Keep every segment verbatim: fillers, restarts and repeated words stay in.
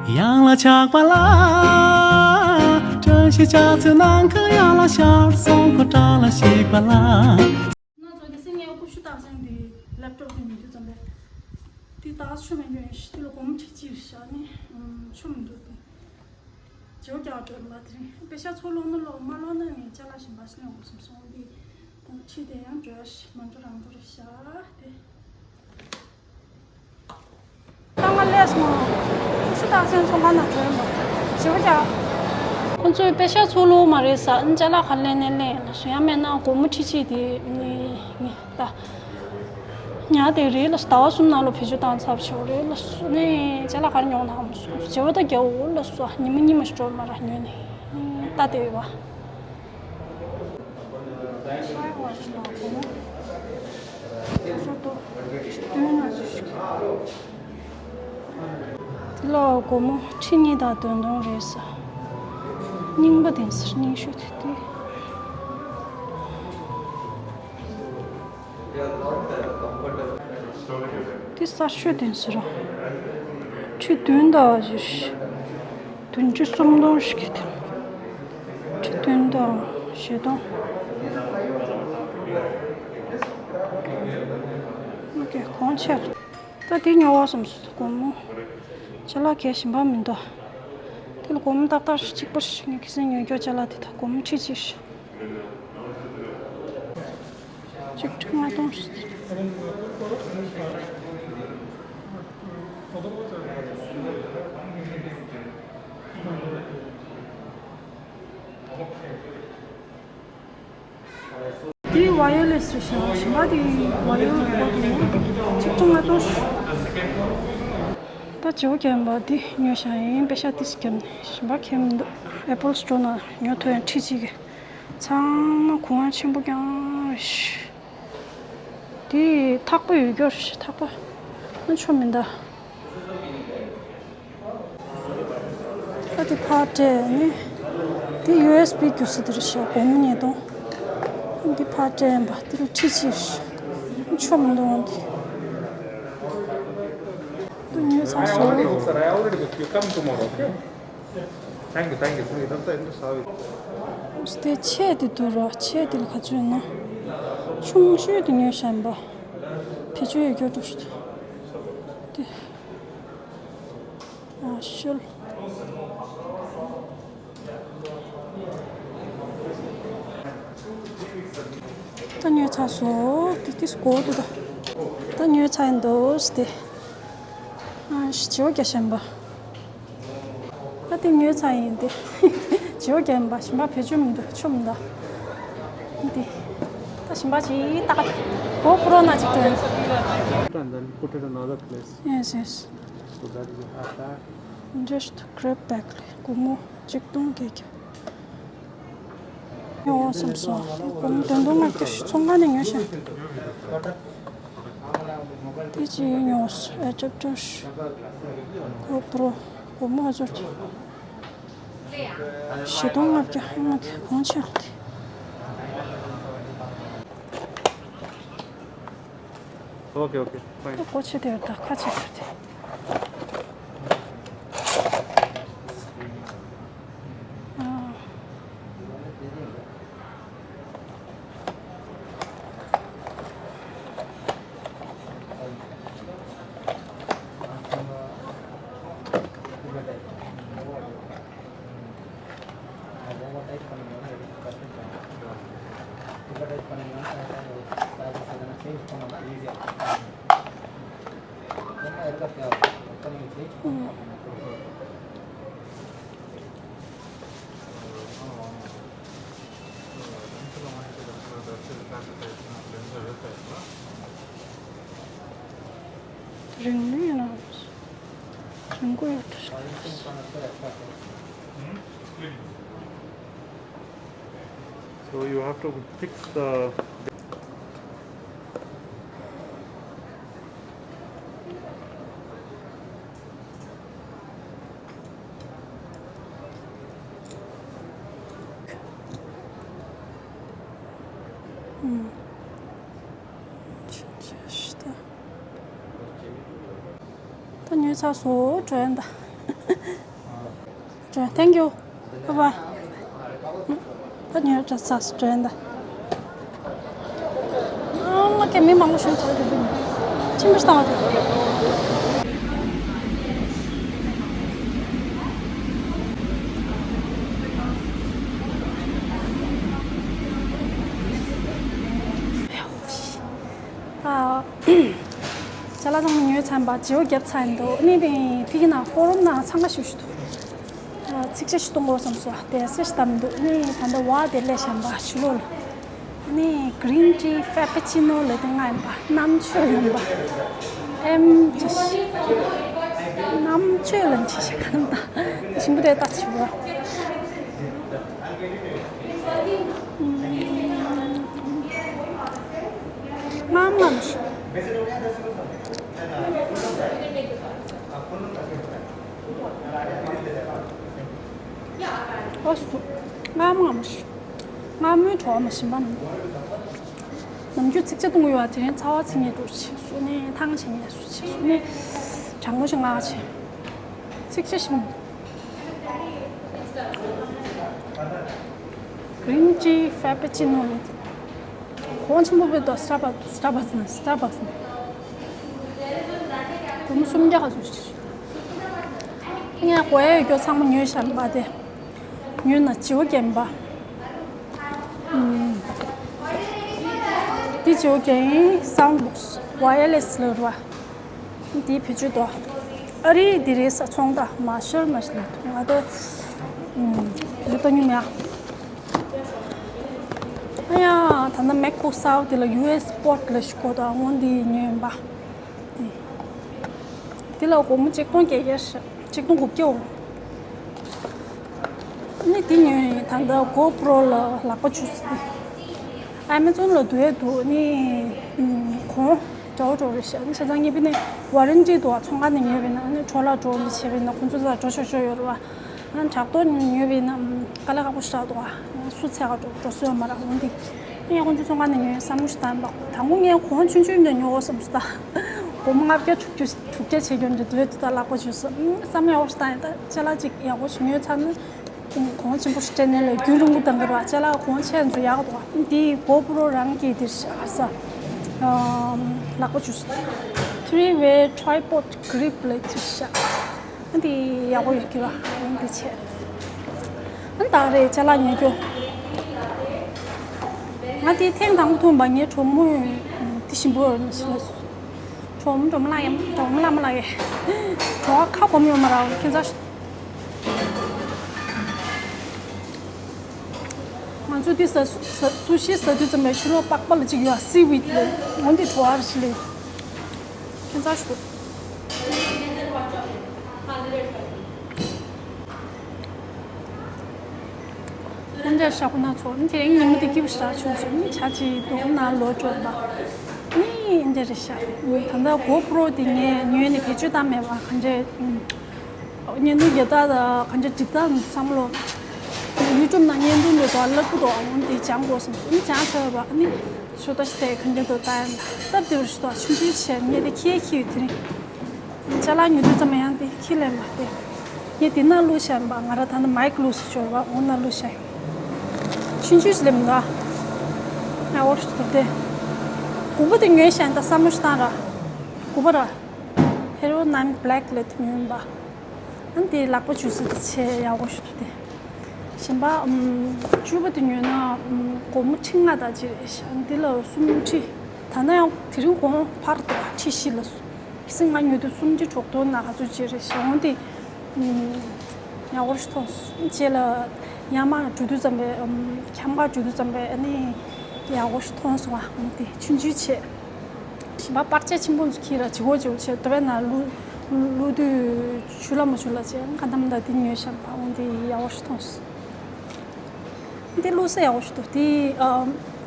གཡང་ལ་ཆགས་པ་ལ། བཀྲ་ཤིས་ཆགས་ཚེ་ནམ་མཁའ་གཡང་ལ་ཤར་སོང་ཁོ་བཀྲ་ལ་ཞིག་པ་ལ། ང་ཚོ་གི་སེང་གེ་ཀུ་ཤུ་རྟགས་ཅན་དེ་ལེབ་ཀྲོབ་དེ་མི་འདུག་ཙམ་པས། དེ་ལྟ་ཆོ་མེད་འགྱོ་ཡིན་ཤི་དེ་ལ་སྒོར་མོ་ཁྲི་གཅིག་བཞག་ནས་ཆོ་མི་འདུག་དེ། བྱེའུ་རྒྱག་འགྲོ་མ་དེ་རིང་པེ་ཤ་ཚུར་ལོག་ན་ལོག་མ་ལོག་ན་ནི་ཅ་ལག་གཞན་པ་ཞིག་ལེན་དགོས་བསམ་སོང་དེ། ཁྲི་དེ་ཡང་འགྲོ་ཡ་ཤི་མ་འགྲོ་རང་འགྲོ་རེ་བཞག་དེ། ད་ང་ལས་སོང་། ཆུ་རྟགས་ཅན་ཚོང་ཁང་ནང་འགྲོ་ཡོང་བ། ཞེ་པོ་ཀྱང་། ཁོ་ཚོས་པེ་ཤ་ཚུར་ལོག་མ་རེད་ཟ། ཨ་ནི་ཅ་ལག་ག་ལེན་ནས་ལེན་ལ་སོ་ཡང་མེད་ན་སྒོར་མོ་ཁྲི་གཅིག་དེ་ནི་ངས་ད། ཉག་དེ་རེད་ལ་སོ་ཟླ་བ་གསུམ་ནང་ལ་བེད་སྤྱོད་བཏང་ཚར་ཆོག་རེད་ལ་སོ་ནི་ཅ་ལག་ག་རེ་ཉོ་ན་ཧམ་སོ་བྱེ་བ་ད་རྒྱ་འོ་ལ་སོ་ཉི་མ་གཉིས་མ་ཞིག་འགྲོ་མ་ར་ཉོས་ནི་ད་དེ་བ། དེ་ལ་སྒོར་མོ་ཁྲི་གཉིས་དང་བདུན་སྟོང་རེད་ཟེར། རྙིང་པ་དེ་ཟེར་རྙིང་ཤོས་དེ་དེ། དེ་གསར་ཤོས་དེ་ཟེར་ར། ཁྲི་བདུན་དང་བདུན་ཅུ་སུམ་སྟོང་ཞིག་གི་དེ། ཁྲི་བདུན་དང་བཞི་སྟོང་། ཨོ་ཀེ་གོང་ཆེ། ད་དེ་ཉོ་བ་བསམ་སོང་སྒོར་མོ། ཅ་ལག་གས་གཞན་པ་མི་འདུག་དེ་ལ་སྒོར་མོ་ཏག་ཏག་གཅིག་པ་ཞིག་ངས་གི་སེ་ཉོ་རྒྱུ་ཅ་ལག་དེ་དག་སྒོར་མོ་ཁྲི་གཅིག་ཞིག་གཅིག་ཁྲི་ལྔ་སྟོང་ཞིག་དེ་ཝ་ཡོ་ལེ་སི་རེད་ཤག་གཞན་པ་དེ་ཝ་ཡོ་ལེ་སི་གོ་དུ་ཆིག་སྟོང་ལྔ་སྟོང་ཞིག་ད་ཇོ་རྒན་པ་དེ་ཉོས་ཤག་ཡིན་པེ་ཤ་ཏིས་བརྒྱབ་ནས་གཞན་པ་ཁྱེར་མི་འདུག་ཨེ་པལ་སི་ཊོར་ནང་ཉོ་ཐུབ་ཡང་ཁྲི་གཅིག་གི་ཚང་མ་གོང་ཆེན་པོ་རྐྱང་རེད་ཤག་དེ་ཐག་པ་ཡོད་རྒྱུ་རེད་ཤག་ཐག་པ་ཨ་ཆོ་མི་འདའ། ཨ་དེ་ཕར་སྤྲད་ནས། དེ་ཡུ་ཨེས་བི་རྒྱུ་ས་དེ་རེད་ཤག་སྒོར་མོ་ཉིས་སྟོང་། ཨ་དེ་ཕར་སྤྲད་ཡིན་པ་དེ་ལ་ཁྲི་གཅིག་རེད། ཆོ་མི་འདུག་འོང་དེ། དེ་ཉོས་ཚར་སོང་། Sir, I already booked you. Come tomorrow, okay? Thank you, thank you. Thank you. That's the end of service. དེ་ཆས་དེ་འདུག་ར་ཆས་དེ་ལ་ག་ཚོད་ཡིན་ན། ཆུང་ཤོས་དེ་ཉོས་ཤག་ཡིན་པ། བེད་སྤྱོད་ཡོད་རྒྱུ་འགྲོ་ཤི་དེ། ཨ་ཤོལ། ད་ཉོས་ཚར་སོང་། ཏི་ཏིས་གོ་འདུག་ད། ད་ཉོས་ཚར་ཡིན་འདུག་སྟེ། ཨ་ཞི་ཇོ་རྒྱ་ཞན་པ། ད་དེ་ཉོས་ཚར་ཡིན་ཏེ། ཇོ་རྒྱ་ཡིན་པ་ཞིམ་པ་བེད་སྤྱོད་མི་འདུག་ཆོ་མི་འདུག་འདི། ད་ཞིམ་པ་ཅིག་ཏག་གོ་པུ་རོ་ན་ཅིག་ཏོན། And then put it in another place. Yes, yes. So that you have that. Just grab back. སྒོར་མོ་གཅིག་སྟོང་བརྒྱད་བརྒྱ། ཉོ་བསམ་སོང་། སྒོར་མོ་བདུན་སྟོང་ལྔ་བརྒྱ་ཞིག་ཚོང་ཁང་ནས་ཉོས་ཤག་དེ་ཅི་ཉོས་སོང་། ཨེ་ཅབ་ཅོ་ཤི། གོ་པུ་རོ། སྒོར་མོ་ཨ་ཅོ་ཅོ། བཞི་སྟོང་ལྔ་བརྒྱ་ཨ་མ་གི་གོང་ཆེ་ལ་དེ། Okay, okay, fine. ད་སྒོ་ཕྱེ་དེར་ད་ཁ་ཕྱེ་དེར་དེ། ཨ། རིང་མིན་ཡིན་ན། རིང་པོ་ཡོད་འགྲོ། So you have to fix the ད་ཉོས་ཚར་སོང་། འགྲོ་ཡ་ད། Thank you. Bye bye. ད་ཉོས་དྲ་ཚགས་སུ་དྲན་ད། ཨ་མ་ཀེ་མི་མང་པོ་ཞིག་ཚོགས་ཀྱི་འདུག་ཆེན་པོ་ཞིག་བཏང་བ་དེ། ཨ། ཅ་ལག་ཚང་མ་ཉོས་ཚར་བ་བརྗེ་པོ་བརྒྱབ་ཚར་ཡིན་འདུག་ནི་དེ་ཕི་གི་ནང་ཕོ་རུམ་ནང་འཚང་ཁ་ཤུགས་ཤུགས་འདུག་ཚིག་ཆ་ཞིག་གཏོང་དགོས་བསམ་སོང་། དེ་སེ་ཞིག་བཏང་མི་འདུག་ནི་ད་ལྟ་བ་དེ་ལས་གཞན་པ་ཕྱི་ལོགས་ལ། ནི་Green Tea Frappuccino ལབ་དེ་ང་ཡིན་པ། རྣམ་དཔྱོད་ལམ་པ། ཨེམ་ཅི་ཞིག་རྣམ་དཔྱོད་ལམ་ཅི་ཞིག་ག་རེ་ད་ཞིམ་པོ་དེ་ལྟ་ཆེ་བ། ངམ་ངམ་ཞིག་ཨོ་སུ། ངམ་ངམ་ཞིག་ང་མོའི་གྲོགས་མ་ཞིམ་པ་ནི། ནམ་རྒྱུན་ཚིག་ཆ་གཏོང་གི་ཡོད་པ་དེ་རིང་ཚ་བ་ཚིག་ངེས་འགྲོ་ཆེ་སུ་ནས་ཐང་ཆེ་ངེས་སུ་ཆེ་སུ་ནས་གྲང་མོ་ཞིག་ངག་ཆེ། ཚིག་ཆ་ཞིམ། Green Tea Frappuccino ལས། གོང་ཆེན་པོ་བོད་དུ་Starbucks Starbucks ནས་Starbucks ནས། སྒོར་མོ་སུམ་བརྒྱ་ག་ཚོད་ཞིག་ངས་གོ་ཡ་ཡོད་རྒྱུ་ཚང་མ་ཉོས་བཞག་པ་དེ། ཉོས་ན་བརྗེ་པོ་རྒྱབ་པ། ཨུམ། འདི་བརྗེ་པོ་རྒྱབ་ཡིན། Soundbox Wireless ལབ་རེད་པ། འདི་བེད་སྤྱོད་དོ། ཨ་རི་འདི་རེད་ས་ཚོང་ད་མ་ཤོར་མ་ཤི་ལ་ཐུང་ང་ད། ཨུམ། བེད་སྤྱོད་ཉུང་མེད་ཨ། ཨ་ཡ་ད་ནི་MacBook གསར་པ་འདི་ལ་ཡུ་ཨེས་པོར་ཊི་ལ་ཞིག་གོ་ད་འོང་འདི་ཉོས་ཡིན་པ། འདི། འདི་ལ་སྒོར་མོ་ཆིག་སྟོང་བརྒྱད་བརྒྱ་ཞིག་ཆིག་སྟོང་དགུ་བརྒྱ་འོང་། ནི་དེ་ཉོས་ཡིན། ད་ལྟ་GoPro ལ་ལག་པ་འཇུ་ས་དེ། Amazon ལ་བསྡུ་ཡས་འདུག་ནི། ཨུམ། གོང་འདྲ་བོ་འདྲ་བོ་རེད་ཤག་ནི་ཆ་ཚང་ངེས་པ་ནི་warranty འདུག་ཚོང་ཁང་ནས་ཉོས་པ་ཡིན་ན་ནི་འཕྲོ་བརླག་འགྲོ་འདི་བྱས་པ་ཡིན་ན་ཁོང་ཚོ་ཚ་འགྲོ་ཆོག་ཆོག་ཡོད་རེད་པ། ཨ་དྲག་ཏོག་ཉོས་པ་ཡིན་ན་དཀའ་ལས་ཁག་པོ་ཞིག་རག་འདུག་ཨ་སུ་ཚད་ག་འགྲོ་འགྲོ་སྲོལ་ཡོད་མ་རེད། འོན་ཏེ་ངས་ཁོང་ཚོ་ཚོང་ཁང་ནས་ཉོས་བསམ་བློ་ཞིག་བཏང་པ། དང་པོ་ངས་གོང་ཆུང་ཆུང་ནས་ཉོ་དགོས་བསམ་སོང་ད། སྒོར་མོ་ལྔ་བརྒྱ་དྲུག་ཅུ་དྲུག་བརྒྱ་བྱེད་རྒྱུ་འདྲ་དུས་དུ་ད་ལག་པ་འཇུས་སོང་། བསམ་ཡག་པོ་ཞིག་བཏང་ཡིན། ད་ཅ་ལག་ཅིག་ཡག་པོ་ཞིག་ཉོས་ཚར་ན། གོང་ཆེན་པོ་ཞིག་སྤྲད་ནས་ལས་རྒྱུན་རིང་པོ་གཏང་གི་རེད་པ། ཅ་ལག་གོང་ཆེ་ཚོ་ཡག་འདུག་འདི་GoPro རང་གི་འདིར་ཤག་ས། ལག་པ་འཇུས་སོང་། Three way tripod grip ལབ་འདིར་ཤག་ཨ་འདི་ཡག་པོ་ཡོད་ཀྱི་ར། ཨ་འདི་བྱས། ཨ་ད་རེད་ཅ་ལག་ཉོ་རྒྱུ། ང་འདི་ཐེངས་དང་པོ་མཐོང་བ་ངའི་གྲོགས་མོས་འདི་ཞིམ་པོ་ཡོད་ན་ཞིག་ལ། གྲོགས་མོ་གྲོགས་མོ་ལགས་ཡ། གྲོགས་མོ་ལགས་མོ་ལགས་ཡ། གྲོགས་ཁ་སྐོམ་ཡོད་མ་རེད་ཁྱེད་ཚ། ང་ཚོ་འདི་ཟ་ཟ་སུ་ཤི་ཟ་དུས་ཙམ་པའི་ཕྱི་ལོགས་པགས་པ་ལ་གཅིག་ཡོད་ཨ། སི་ཝིད་ལབ་འོ་འདི་བྲོ་བ་རེད་ཤི་ལབ། ཁྱེད་ཚ་ཞུ། འདི་འདྲ་ཞག་པོ་སྣ་ཚོགས་ནི་དེ་རིང་ཉིན་མོ་དེ་སྐྱིད་པོ་ཞེ་དྲག་བྱུང་སོང་། ནི་བྱ་ཅིག་འདུག་ན་ལོ་གྲོད་པ་ནི་འདི་རེད་ཤག་ད་ལྟ་GoPro དེ་ངས་ཉོས་ནས་བེད་སྤྱོད་བཏང་མེད་པ། གང་འདྲས་བརྙན་ཐུང་རྒྱག་སྟངས་དང་གང་འདྲས་སྒྲིག་སྟངས་བསམ་བློ། YouTube ནང་བརྙན་ཐུང་འདུག་དང་ཀླད་པ་འདུག་འོ་འདི་སྦྱང་དགོས་བསམ་སོང་། ནི་སྦྱང་ཚར་བ་ནི་ཚོད་ལྟ་ཞིག་དེ་གང་འདྲས་འདུག་ལྟ་ཡ་ན་སྟབས་བདེ་བ་ཞིག་འདུག་ཆུང་ཆུང་བྱས་ངས་དེ་ཁྱེད་ཁྱེད་ཡོད་དེ་རིང་། ཅ་ལག་ཉོ་དུས་ཙམ་ཡང་དེ་ཁྱི་ལེན་པ་དེ། ངས་དེ་ན་བླུགས་བཞག་པ། ང་ར་ད་ནི་མའིག་བླུགས་སུ་འབྱོར་བ་འོ་ན་བླུགས་བཞག་ཆུང་ཆུང་ཞིག་ལེན་པ། ཡག་པོ་ཞིག་འདུག་སྟེ། དགུ་པ་དེ་ཉོས་བཞག་ད་བསམ་བློ་ཞིག་བཏང་ར། དགུ་པ་ར། Hero Nine Black ལབ་དེ་ཉོས་པ། ཨ་དེ་ལག་པ་འཇུ་ས་དེ་ཆེས་ཡག་པོ་ཞིག་འདུག་སྟེ། གཞན་པ། ཨམ། བཅུ་པ་དེ་ཉོས་ན། ཨམ། སྒོར་མོ་ཁྲི་ལྔ་དང་ཅིག་རེད་ཤག་འདི་ལ་སུམ་ཁྲི། ད་ན་ཡང་དེ་རིང་གོང་འཕར་འདུག་ཁྲི་བཞི་ལ་སོང་། གལ་སྲིད་ང་ཉོ་དུས་སུམ་ཁྲི་དྲུག་སྟོང་ན་ག་ཚོད་ཅིག་རེད་ཤག་འོན་ཏེ། ཨམ། ཡག་པོ་ཞིག་མཐོང་སོང་། རྗེས་ལ་ཡར་མར་འགྲོ་དུས་ཙམ་པས། ཨམ། འཁྱམ་ག་འགྲོ་དུས་ཙམ་པས་ཨ་ནི་ཡག་པོ་ཞིག་མཐོང་སོང་ང་། འོན་ཏེ་ཆུང་ཆུང་བྱས། གཞན་པ་པར་ཆས་ཆེན་པོ་ཚོ་ཁྱེར་ར་བྱེད་དགོས་བྱེད་དགོས་བྱས་དེ་བས་ན་བླུག་བླུག་དུས་ཆུ་ལ་མ་ཆུ་ལ་བྱས་ཁ་འདམ་ད་དེ་ཉོས་བཞག་པ་འོན་ཏེ་ཡག་པོ་ཞིག་མཐོང་སོང་། འདི་བླུག་ས་ཡག་པོ་ཞིག་འདུག་དེ་ཨ་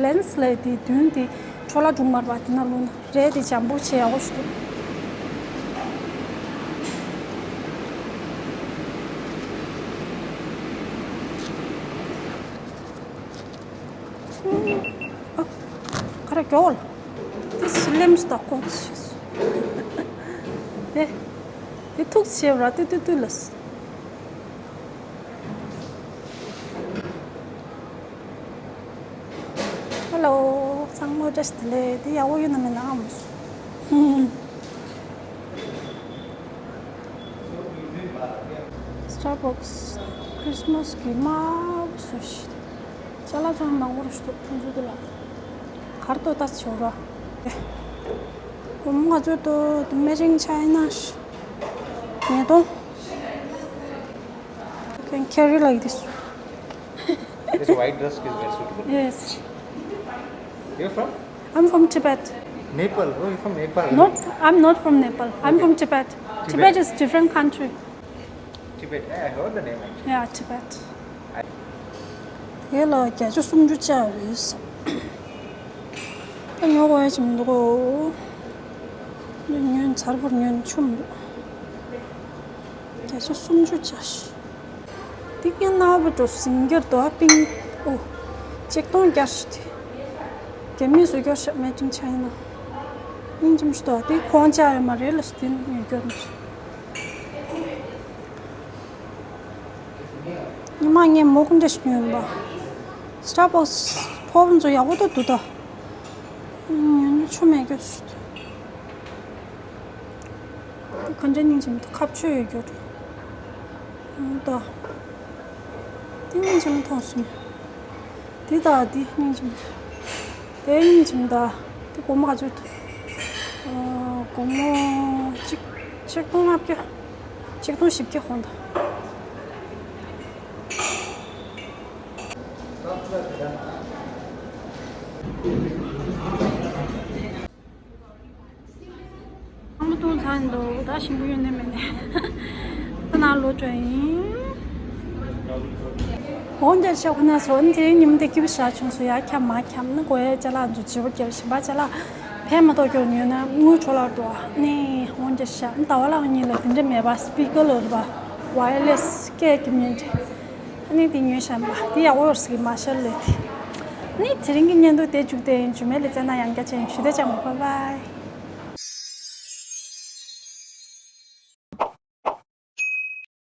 ལེན་སི་ལས་དེ་མདུན་དེ་འཕྲོ་བརླག་འགྲོ་མ་རེད་པ། དེ་ན་བླུག་ན་རས་དེ་འཇམ་པོ་བྱས་ཡག་པོ་ཞིག་འདུག་ཨ། ག་རེ་མགྱོགས་ལ། དེ་སི་ལེམ་སི་དང་ཀོ་ཅི་ཤེས་སོ། དེ། དེ་ཐུག་ཆེ་བ་ར་ཏུ་ཏུ་ཏུ་ལ་སི། Hello, ཚང་མ་བཀྲ་ཤིས་བདེ་ལེགས། འདི་ཡག་པོ་ཡོད་ན་མེད་ན་ཨ་མ་སུ། Starbucks Christmas གི་དམར་པོ་བཟོ་ཞིག་ཅ་ལག་ཚང་མང་པོ་རུ་ཞིག་འདུག་ཁོང་ཚོ་འདི་ལ་གར་དོ་ལྟ་ཆེ་བ་ར། ཨོ་མ་ང་ཚོ་ཏོ་Made in China ཉེ་དོ། You can carry like this. This white dress is very suitable. Yes. You're from? I'm from Tibet. Nepal. Oh, you're from Nepal. Not, I'm not from Nepal. I'm Okay. from Tibet. Tibet. Tibet is different country. Tibet. I heard the name actually. Yeah, Tibet. དེ་ལ་བརྒྱ་ཆ་སུམ་ཅུ་བཅག་རེད། ད་ཉོ་དགོས་ཡ་ཅིག་མི་འདུག་གོ། ཉོན་ཚར་བོར་ཉོན་ཆུམ་འདུག་བརྒྱ་ཆ་སུམ་ཅུ་བཅག་ཤི། འདི་ཀྱང་ནག་པོ་འགྲོ་ཟིང་གྱར་དོ་པིང་། ཨོ། ཆིག་སྟོང་བརྒྱ་ཞིག་དེ། རྒྱ་མིས་བཟོ་རྒྱུར་ཤ་Made in China། སྙིང་རྗེ་མོ་ཞིག་དོ། དེ་ཁོང་ཅག་ཡོད་མ་རེད་ལ་སྟེ་ཡོད་རྒྱུ་རེད། ཉི་མ་ངས་མོག་འདྲ་ཞིག་ཉོས་པ། Starbucks ཕོབ་ཚོ་ཡག་པོ་ད་འདུག་ད། ཉོས་ན་ཆོ་མེད་རྒྱུ་ཞིག་དོ། འདི་གང་འདྲ་སྙིང་རྗེ་མོ་འདུག་ཁ་བཅོས་ཡོད་རྒྱུ་རེད། ཨ་ད། འདི་སྙིང་རྗེ་མོ་མཐོང་སོང་། འདི་དང་འདི་སྙིང་རྗེ་མོ་འདུག་དེ་སྙིང་རྗེ་མོ་འདུག་འདི་སྒོར་མོ་ག་ཚོད་འདུག་ཨ། སྒོར་མོ་གཅིག་ཆིག་སྟོང་ལྔ་བརྒྱ། ཆིག་སྟོང་བཞི་བརྒྱ་གོང་དང་། ཨ་མ་བཏུང་ཚར་འདུག་ད་ཞིམ་པོ་ཡོད་ནི་མེད་ནི། ད་ནང་ལོག་འགྲོ་ཡིན། འོང་རྒྱལ་ཤ་ཁོ་ན་ཚོ་ནི་དེ་རིང་ཉིན་དེ་སྐྱིད་པོ་ཞག་བྱུང་སོང་། ཡར་འཁྱམ་མར་འཁྱམ་ནི་དགོས་ཡ་ཅ་ལག་འཛུགས་བྱེད་པོ་རྒྱབ་བཞིན་པ་ཅ་ལག་ཕན་མ་ཐོགས་སྐྱོར་ཉོས་ན་དངུལ་འཕྲོ་བརླག་འགྲོ་བ་ནི་འོང་རྒྱལ་ཤ་ནི་ཟླ་བ་ལག་གཉིས་ལ་དེ་འདྲ་མེད་པ་སི་པི་ཀར་ལ་རུ་བ་ཝ་ཡར་ལེ་སི་སྐད་ཀྱི་མིན་འདྲ། ཨ་ནི་དེ་ཉོས་བཞག་པ་དེ་ཡག་པོ་ཡོད་སྲིད་མ་ཤར་ལས་དེ། ཨ་ནི་དེ་རིང་གི་བརྙན་ཐུང་དེ་མཇུག་དེ་ཡིན། རྗེས་མའི་ལེ་ཚན་ན་ཡང་བསྐྱར་མཇལ་ཡིན། ཞུ་དེ་ཅང་མ། Bye bye.